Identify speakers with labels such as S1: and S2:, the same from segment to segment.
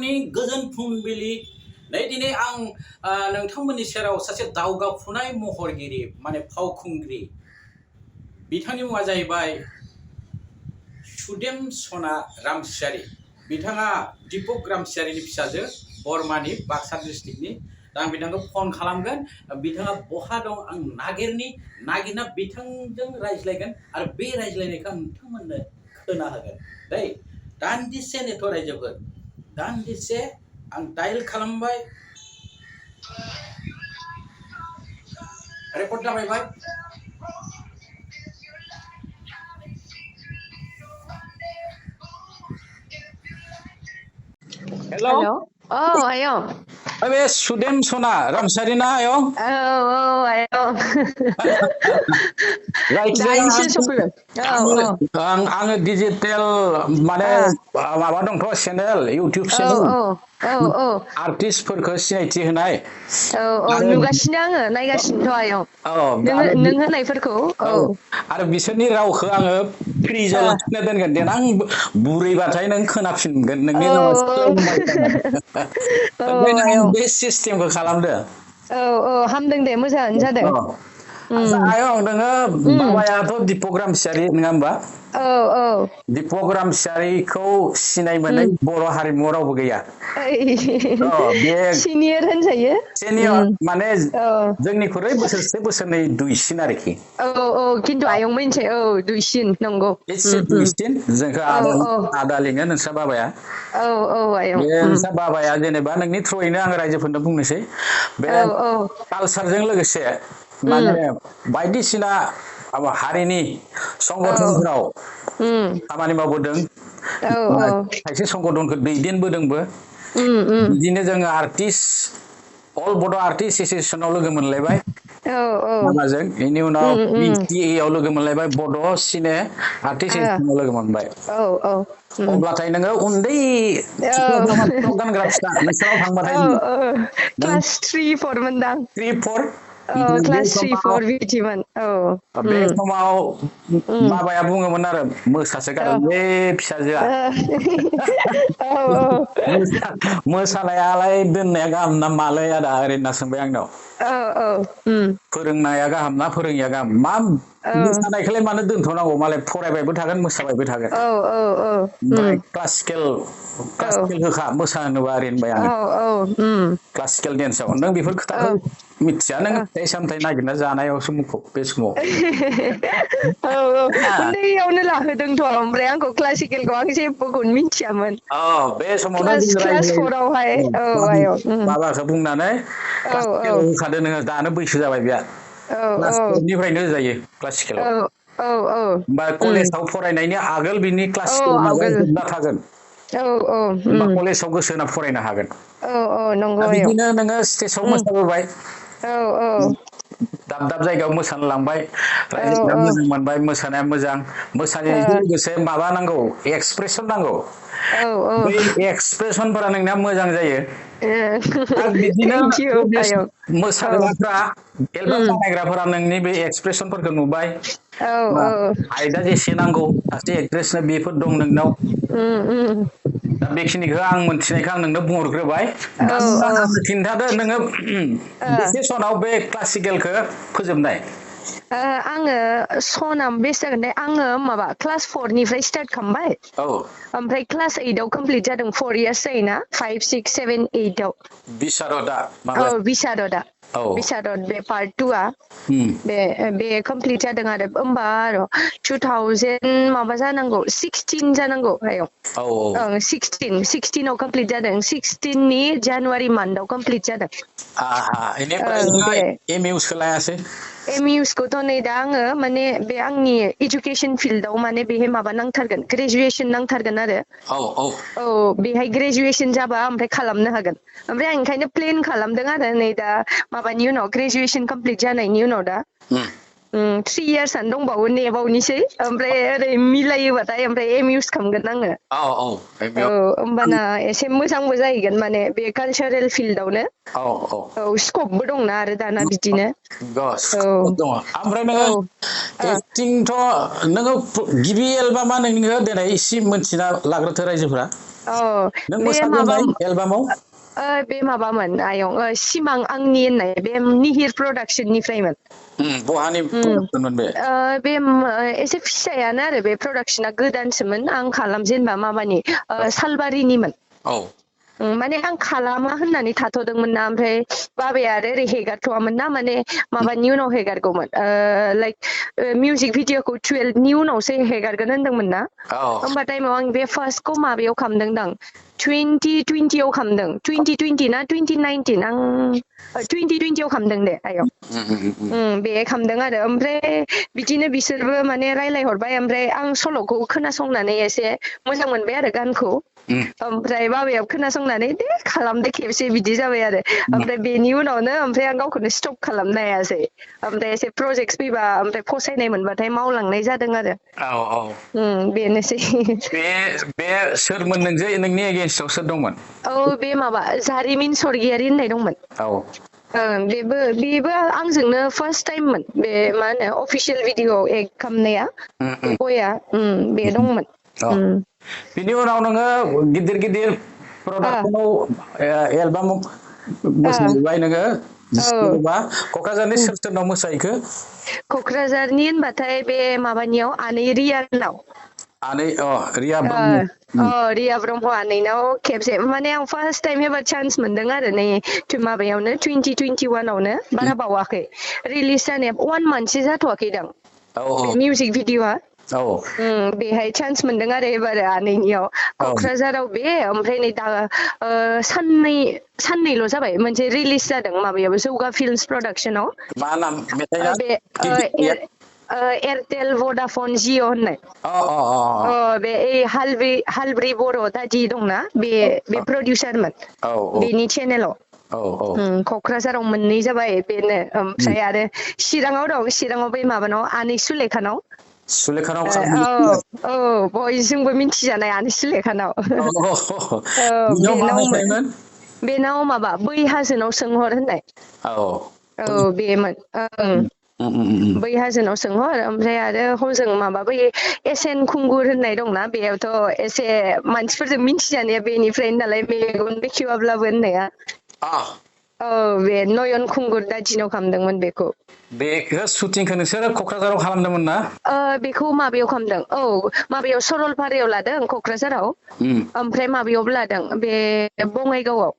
S1: बर'नि गोजोन फुंबिलि नै दिनै आं नोंथांमोननि सेराव सासे दावगाफुनाय महरगिरि माने फावखुंग्रि बिथांनि मुङा जाहैबाय सुदेम सना रामसियारि बिथाङा दीपक रामसियारिनि फिसाजो बरमानि बाक्सा डिस्ट्रिक्टनि आं बिथांखौ फन खालामगोन बिथाङा बहा दं आं नागिरना बिथांजों रायज्लायगोन आरो बे रायज्लायनायखौ आं नोंथांमोननो खोनाहोगोन दै दान्दिसे नेथ' रायजोफोर दान्दिसे आं डायल खालामबाय रेकर्ड जाबाय भाई हेलो
S2: आयं
S1: अबे सुदेम सना रामसियारि ना आयं
S2: आयं
S1: जायखिजाया
S2: दानिसो सफैबाय
S1: आङो डिजिटेल माने माबा दंथ' चेनेल इउटिउब चेनेल आर्टिस्टफोरखौ सिनायथि होनाय
S2: नुगासिनो आङो नायगासिनोथ' आयं नों होनायफोरखौ
S1: आरो बिसोरनि रावखौ आङो फ्रिजों लाखिना दोनगोन देनां बुरैबाथाय नों खोनाफिनगोन नोंनि रावा सोलोंबाय थागोन ओमफ्राय नों बे सिस्टेमखौ खालामदो
S2: हामदों दे मोजाङानो जादों
S1: आच्छा आयं नोङो बाबायाथ' दीपक रामसियारि नङा होमबा दीपक रामसियारिखौ सिनाय मोनै बर' हारिमुआव रावबो गैया बे
S2: सिनियर होनजायो
S1: सिनियर माने जोंनिख्रुइ बोसोरसे बोसोरनै दुइसिन आरोखि
S2: खिन्थु आयं मोनसे दुइसिन नंगौ
S1: एसे दुइसिन जोंखौ आदा लिङो नोंस्रा बाबाया
S2: आयं
S1: बे नोंस्रा बाबाया जेनेबा नोंनि थ्रुयैनो आं रायजोफोरनो बुंनोसै बे कालसारजों लोगोसे माने बायदिसिना हारिनि संगठनफोराव खामानि मावबोदों खायसे संगठनखौ दैदेनबोदोंबो बिदिनो जोङो आर्टिस्ट अल बड' आर्टिस्ट एस'सियेसनाव लोगो मोनलायबाय माबाजों बेनि उनाव बिटिए आव लोगो मोनलायबाय बड' सिने आर्टिस्ट एस'सियेसनाव लोगो मोनबाय अब्लाथाय नोङो उन्दै फ्रक गानग्रा फिसा नोंसोराव थांबाथाय
S2: क्लास 3-4 मोनदां
S1: 3-4
S2: क्लास 3-4 बिदिमोन
S1: बे समाव बाबाया बुङोमोन आरो मोसासो गारोलै फिसाजोआ मोसानायालाय दोननाया गाहाम ना मालै आदा ओरै होनना सोंबाय आंनाव फोरोंनाया गाहाम ना फोरोङिया गाहाम मा मोसानायखौलाय मानो दोनथ'नांगौ मालाय फरायबायबो थागोन मोसाबायबो थागोन ओमफ्राय क्लासिकेल होखा मोसानोबा ओरै होनबाय आङो क्लासिकेल डेन्सआव नों बेफोर खोथाखौ मिथिया नों फिथाइ सामथाइ नागिरना जानायावसो मुखुब बे समाव
S2: उन्दैयावनो लाहोदोंथ' ओमफ्राय आंखौ क्लासिकेलखौ आं जेबोखौनो मिथियामोन
S1: बे समावनो
S2: क्लास 4आवहाय
S1: बाबाखौ बुंनानै क्लासिकेल होखादो नोङो दानो बैसो जाबाय बेहा क्लास 4निफ्रायनो होजायो क्लासिकेलाव होमबा कलेजाव फरायनायनि आगोल बिनि क्लासिकेल माबाया जोबना थागोन होमबा कलेजाव गोसो होना फरायनो हागोन
S2: नंगौ
S1: बिदिनो नोङो स्टेजाव मोसाबोबाय दाब दाब जायगायाव मोसानो लांबाय रायजोफोरा मोजां मोनबाय मोसानाया मोजां मोसानायजों लोगोसे माबा नांगौ एक्सप्रेसन नांगौ बै एक्सप्रेसनफोरा नोंना मोजां जायो आरो बिदिनो मोसाग्राफ्रा एलबाम बानायग्राफोरा नोंनि बे एक्सप्रेसनफोरखौ नुबाय आयदा जेसे नांगौ सासे एक्ट्रेसनो बेफोर दं नोंनाव दा बेखिनिखौ आं मोनथिनायखौ आं नोंनो बुंहरग्रोबाय दा नोङो आंनो खिन्थादो नोङो बेसे सनाव बे क्लासिकेलखौ फोजोबनाय
S2: आङो सनाम बेसे जागोन दे आङो माबा क्लास 4निफ्राय स्टार्ट खालामबाय ओमफ्राय क्लास 8आव कमप्लिट जादों 4 इयार्स जायोना 5, 6, 7, 8आव
S1: बिशारदा
S2: बिशारद बे पार्ट 2आ बे कमप्लिट जादों आरो होमबा 2000 माबा जानांगौ 16 जानांगौ आयं 16आव कमप्लिट जादों 16नि जानुवारि मान्थआव कमप्लिट जादों
S1: बेनिफ्राय एमइउसखौ लायासै
S2: एमइउसखौथ' नै दा आङो माने बे आंनि एजुकेसन फिल्डआव माने बेहाय माबा नांथारगोन ग्रेजुवेसन नांथारगोन आरो बेहाय ग्रेजुवेसन जाबा ओमफ्राय खालामनो हागोन ओमफ्राय आं ओंखायनो प्लेन खालामदों आरो नै दा माबानि उनाव ग्रेजुवेसन कमप्लिट जानायनि उनाव दा 3 इयार्सआनो दंबावो नेबावनोसै ओमफ्राय ओरै मिलायोबाथाय ओमफ्राय एमइउस खालामगोन आङो होमबाना एसे मोजांबो जाहैगोन माने बे कालचारेल फिल्डआवनो स्कपबो दंना आरो दाना बिदिनो
S1: दङ ओमफ्राय नोङो एक्टिंथ' नोङो गिबि एलबामा नोंनिखौ दिनै एसे मोनथिना लाग्रोथो रायजोफ्रा नों
S2: बे
S1: मोसादों
S2: माबा
S1: होननाय एलबामाव
S2: बे माबामोन आयं सिमां आंनि होननाय बे निहिर प्रडाक्सननिफ्रायमोन
S1: बहानि प्रडाक्सनमोन बे
S2: बे एसे फिसायानो आरो बे प्रडाक्सना गोदानसोमोन आं खालामजेनबा माबानि सालबारिनिमोन
S1: औ
S2: माने आं खालामा होननानै थाथ'दोंमोन ना ओमफ्राय बाबाया आरो ओरै हेगारथ'वामोन ना माने माबानि उनाव हेगारगौमोन लाइक मिउजिक भिडिअखौ 12नि उनावसो हेगारगोन होनदोंमोन ना होमबा टाइमाव आं बे फार्स्टखौ माबायाव खालामदोंदां 2020आव खालामदों 2020 ना 2019 आं 2020आव खालामदों दे आयं बे खालामदों आरो ओमफ्राय बिदिनो बिसोरबो माने रायलायहरबाय ओमफ्राय आं सल'खौ खोनासंनानै एसे मोजां मोनबाय आरो गानखौ ओमफ्राय बाबाया खोनासंनानै दे खालामदो खेबसे बिदि जाबाय आरो ओमफ्राय बेनि उनावनो ओमफ्राय आं गावखौनो स्टप खालामनो हायासै ओमफ्राय एसे प्रजेक्ट फैबा ओमफ्राय फसायनाय मोनबाथाय मावलांनाय जादों आरो बेनोसै
S1: बे सोरमोन नोंनि एगेन्स्टआव सोर दंमोन
S2: बे माबा जारिमिन स्वर्गियारि होननाय दंमोन बेबो आंजोंनो फार्स्ट टाइममोन बे मा होनो अफिसियेल भिडिअ एक्ट खालामनाया बे बया बे दंमोन
S1: बिनि उनाव नोङो गिदिर गिदिर प्रडाक्सनाव एलबाम मोसाहैबाय नोङो जेनेबा क'क्राझारनि सोर सोरनाव मोसाहैखो
S2: क'क्राझारनि होनबाथाय बे माबानियाव आनै रियानाव
S1: आनै रिया ब्रह्म
S2: रिया ब्रह्म आनैनाव खेबसे माने आं फार्स्ट टाइम एबार चान्स मोनदों आरो नै माबायावनो 2021आवनो बारा बावाखै रिलिज जानाया 1 मान्थसो जाथ'वाखैदां बे मिउजिक भिडिअआ बेहाय चान्स मोनदों आरो एबार आनैनियाव क'क्राझाराव बे ओमफ्राय नै दा साननैल' जाबाय मोनसे रिलिज जादों माबायाव जौगा फिल्मस प्रडाक्सनाव
S1: मा नाम मेथाइना
S2: बे एयारटेल भडाफन जिअ होननाय बे हालब्रि बर' दादि दंना बे प्रडिउसारमोन बेनि चेनेलाव क'क्राझाराव मोननै जाबाय बेनो ओमफ्राय आरो चिराङाव दं चिराङाव बै माबानाव आनै सुलेखानाव बयजोंबो मिथिजानाय आनै सुलेखानाव बेनाव माबा बै हाजोनाव सोंहर होननाय बेमोन बै हाजोनाव सोंहर ओमफ्राय आरो हजों माबा बै एसएन खुंगुर होननाय दंना बेयावथ' एसे मानसिफोरजों मिथिजानाया बेनिफ्रायनो नालाय मेगन बेखेवाब्लाबो होननाया बे नयन खुंगुर दादिनाव खालामदोंमोन बेखौ
S1: शुटिंखौ नोंसोरो क'क्राझाराव खालामदोंमोन ना
S2: बेखौ माबायाव खालामदों माबायाव सरलपारायाव लादों क'क्राझाराव ओमफ्राय माबायावबो लादों बे बङाइगावआव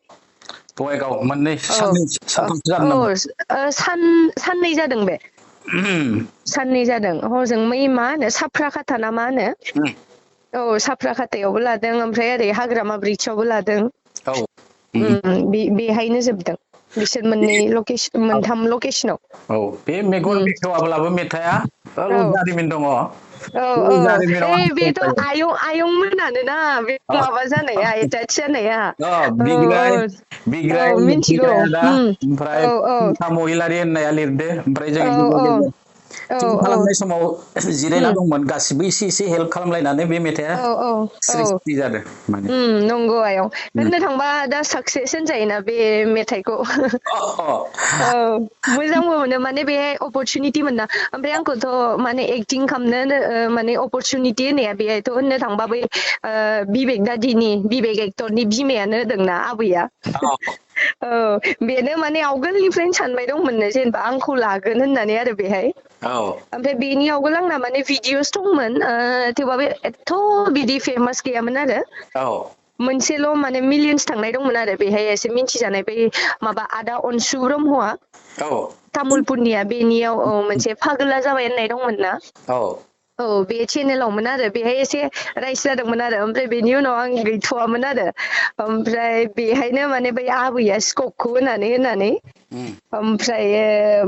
S1: मोननै सानथामसो जादों नामा
S2: साननै जादों बे साननै जादों हजों मै मा होनो साफ्रा खाथा ना मा होनो साफ्रा खाथायावबो लादों ओमफ्राय ओरै हाग्रामा ब्रिड्सआवबो लादों बेहायनो जोबदों बिसोर मोनथाम लकेसनाव
S1: बे मेगन बेखेवाब्लाबो मेथाइआ जारिमिन दङ
S2: बेथ' आयं मोनानो ना बे माबा जानाया एटाच जानाया
S1: बिग्राय
S2: मिथिगौ
S1: ओमफ्राय महिलारि होननाया लिरदो ओमफ्राय जोङो खालामनाय समाव जिरायना दंमोन गासिबो एसे एसे हेल्प खालामलायनानै बे मेथाइआ सृष्टि जादों माने
S2: नंगौ आयं होननो थांबा दा साक्सेस होनजायोना बे मेथाइखौ मोजांबो मोनो माने बेहाय अपरचुनिटि मोना ओमफ्राय आंखौथ' माने एक्टिं खालामनो माने अपरचुनिटि होनाया बेहायथ' होननो थांबा बै बिबेक एक्टरनि बिमायानो होदोंना आबैया बेनो माने आवगोलनिफ्रायनो सानबाय दंमोननो जेनेबा आंखौ लागोन होननानै आरो बेहाय ओमफ्राय बेनि आवगोल आंना माने भिडिअस दंमोन थेवबाबो एथ' बिदि फेमास गैयामोन आरो मोनसेल' माने मिलियन्स थांनाय दंमोन आरो बेहाय एसे मिथिजानाय बै माबा आदा अनसु ब्रह्मआ तामुलपुरनिया बेनियाव मोनसे फागोला जाबाय होननाय दंमोन ना बे चेनेलावमोन आरो बेहाय एसे राइस जादोंमोन आरो ओमफ्राय बेनि उनाव आं गैथ'वामोन आरो ओमफ्राय बेहायनो माने बै आबैया स्कपखौ होनानै ओमफ्राय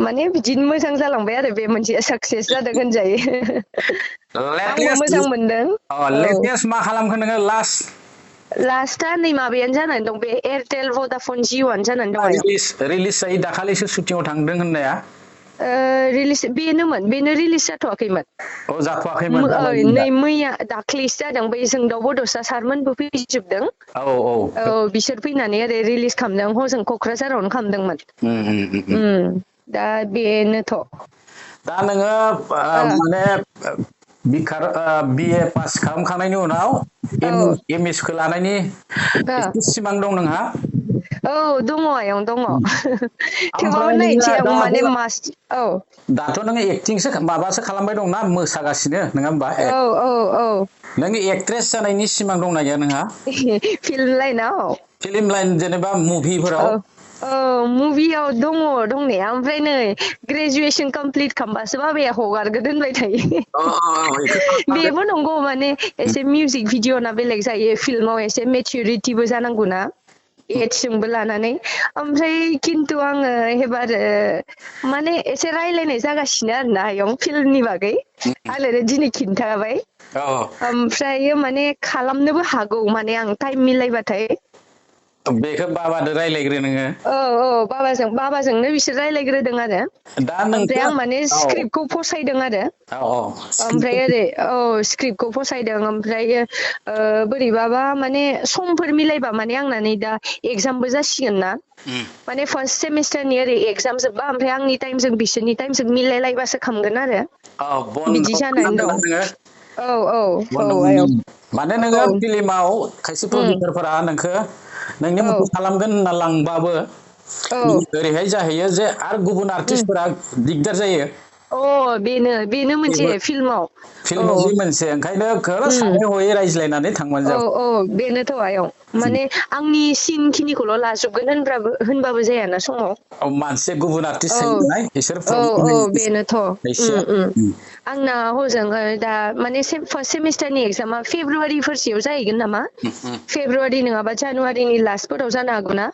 S2: माने बिदिनो मोजां जालांबाय आरो बे मोनसे साक्सेस जादों होनजायो आंबो मोजां मोनदों
S1: लेटेस्ट मा खालामखो नोङो
S2: लास्टआ नै माबायानो जानानै दं बे एयारटेल भडाफन जिअ'आनो जानानै दं
S1: रिलिज जायो दाखालिसो शुटिंआव थांदों होननाया
S2: बेनो रिलिज जाथ'वाखैमोन
S1: जाथ'वाखैमोन
S2: नै मैया दाख्लैसो जादों बै जोंदाव बड'सा सारमोनबो फैजोबदों बिसोर फैनानै ओरै रिलिज खालामदों हजों क'क्राझारावनो खालामदोंमोन दा बेनोथ'
S1: दा नोङो माने बिए पास खालामखांनायनि उनाव एम एस खौ लानायनि एसे सिमां दं नोंहा?
S2: औ दङ आयं दङ थेवबाबो
S1: ओमफ्राय नोङो
S2: नायनोसै आं माने
S1: दाबो दाथ' नोङो एक्टिंसो माबासो खालामबाय दंना मोसागासिनो नङा होमबा
S2: औ
S1: नों एक्ट्रेस जानायनि सिमां दंना गैया नोंहा?
S2: फिल्म लाइनाव
S1: फिल्म लाइन जेनेबा मुभिफोराव
S2: मुभियाव दङ दंनाया ओमफ्राय नै ग्रेजुवेसन कमप्लिट खालामबासो बाबाया हगारगोन होनबाय थायो
S1: बेखौ खालामनांगोन
S2: बेबो नंगौ माने एसे मिउजिक भिडिअ ना बेलेग जायो फिल्माव एसे मेचुरिटिबो जानांगौ ना एजजोंबो लानानै ओमफ्राय खिन्थु आङो एबार माने एसे रायलायनाय जागासिनो आरोना आयं फिल्मनि बागै आंनो दिनै खिन्थाबाय ओमफ्रायो माने खालामनोबो हागौ माने आं टाइम मिलायबाथाय
S1: बेखौ बाबादो रायलायग्रो नोङो
S2: बाबाजोंनो बिसोर रायलायग्रोदों आरो
S1: दा
S2: ओमफ्राय
S1: नोंखौ
S2: आं माने स्क्रिप्टखौ फसायदों आरो ओमफ्राय ओरै स्क्रिप्टखौ फसायदों ओमफ्रायो बोरैबाबा माने समफोर मिलायबा माने आंना नै दा एगजामबो जासिगोन ना माने फार्स्ट सेमिस्टारनि ओरै एगजाम जोब्बा ओमफ्राय आंनि टाइमजों बिसोरनि टाइमजों मिलायलायबासो खामगोन आरो
S1: बन्द'
S2: बिदि जानानै
S1: खालामनांगोन
S2: दं
S1: बन्द'
S2: आयं
S1: माने नोङो फिल्माव खायसे प्रडिउसारफोरा नोंखौ नोंनि मथे खालामगोन होनना लांबाबो ओरैहाय जाहैयो जे आरो गुबुन आर्टिस्टफोरा दिगदार जायो
S2: बेनो मोनसे फिल्माव
S1: फिल्माव जि मोनसे ओंखायनो सानै हयै रायज्लायनानै थांबानो जाबाय
S2: बेनोथ' आयं माने आंनि सिन खिनिखौल' लाजोबगोन होनबाबो जायाना समाव
S1: मानसि गुबुन आर्टिस्ट थायो नालाय बिसोर
S2: बेनोथ'
S1: एसे
S2: आंना हजों दा माने फार्स्ट सेमिस्टारनि एगजामा फेब्रुवारिफोरसोयाव जाहैगोन नामा फेब्रुवारि नङाबा जानुवारिनि लास्टफोराव जानो हागौ ना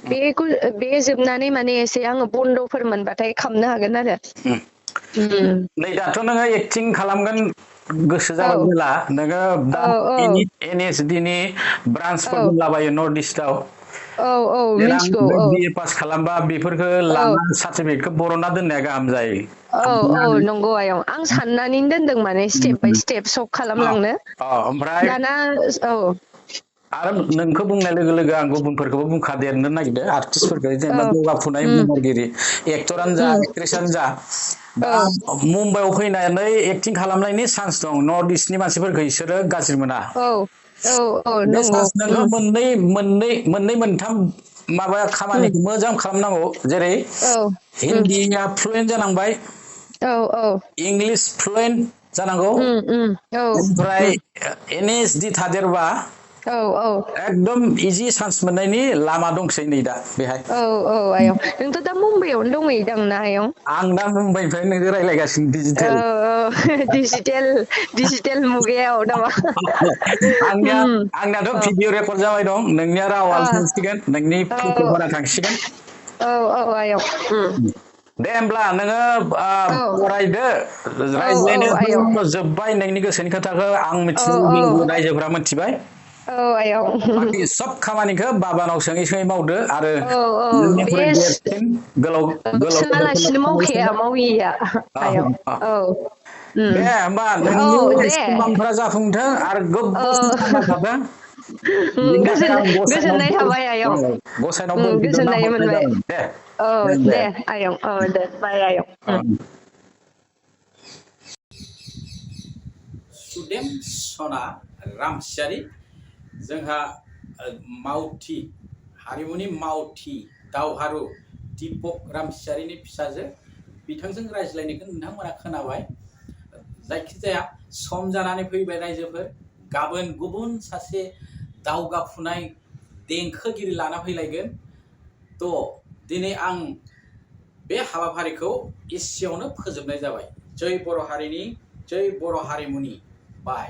S2: बे जोबनानै माने एसे आङो बन्द'फोर मोनबाथाय खामनो हागोन आरो
S1: नै दाथ' नोङो एक्टिं खालामगोन गोसो जाबाय जेला नोङो दा एन एस डि नि ब्रान्सफोर दंलाबायो नर्थ इस्टआव देनां
S2: मिथिगौ
S1: नों बिए पास खालामबा बेफोरखौ लाना सार्टिफिकेटखौ बर'ना दोननाया गाहाम जायो
S2: नंगौ आयं आं साननानैनो दोनदों माने स्टेप बाय स्टेप सब खालामलांनो
S1: ओमफ्राय
S2: दाना
S1: आरो नोंखौ बुंनाय लोगो लोगो आं गुबुनफोरखौबो बुंखादेरनो नागिरदों आर्टिस्टफोरखौ जेनेबा जौगाफुनाय महरगिरि एक्टरानो जा एक्ट्रेसानो जा दा मुम्बाइआव फैनानै एक्टिं खालामनायनि चान्स दं नर्थ इस्टनि मानसिफोरखौ बिसोरो गाज्रि मोना बे
S2: नंगौ
S1: चान्स नोंखौ मोननै मोनथाम माबा खामानिखौ मोजां खालामनांगौ जेरै हिन्दीया फ्लुयेन्ट जानांबाय इंलिस फ्लुयेन्ट जानांगौ ओमफ्राय एन एस डि थादेरबा एकदम इजि चान्स मोननायनि लामा दंसै नै दा बेहाय
S2: आयं नोंथ' दा मुम्बाइआवनो दंहैदां ना आयं
S1: आं दा मुम्बाइनिफ्राय नोंजों रायज्लायगासिनो डिजिटेल
S2: डिजिटेल मुगायाव नामा
S1: आंनाथ' भिडिअ रेकर्ड जाबाय दं नोंनिया रावाल थांसिगोन नोंनि फट'फोरा थांसिगोन
S2: आयं
S1: दे होमब्ला नोङो फरायदो
S2: आयं
S1: रायज्लायनोथ' जोब्बाय नोंनि गोसोनि खोथाखौ आं मिथिनो लुबैयो रायजोफोरा मिथिबाय
S2: आयं
S1: बाखि सब खामानिखौ बाबानाव सोङै सोङै मावदो आरो
S2: बे
S1: नोंनिख्रुइ देरसिन गोलाव
S2: सोङालासिनो मावखाया माविया आयं
S1: दे होमबा
S2: औ
S1: नोंनि
S2: दे
S1: सिमांफोरा जाफुंथों आरो गोबावसिम थांबाय थाथों बिनि थाखाय आं
S2: गोजोननाय थाबाय आयं
S1: गसाइनाव बोर बिग्रोना
S2: गोजोननाय
S1: हरनाय
S2: मोनबाय
S1: जाबाय
S2: दे आयं दे बाय आयं
S1: सुदेम सना रामसियारि जोंहा मावथि हारिमुनि मावथि दावहारु दिपक रामसियारिनि फिसाजो बिथांजों रायज्लायनायखौ नोंथांमोना खोनाबाय जायखिजाया सम जानानै फैबाय रायजोफोर गाबोन गुबुन सासे दावगाफुनाय देंखोगिरि लाना फैलायगोन दिनै आं बे हाबाफारिखौ एसेयावनो फोजोबनाय जाबाय जय बर' हारिनि जय बर' हारिमुनि बाय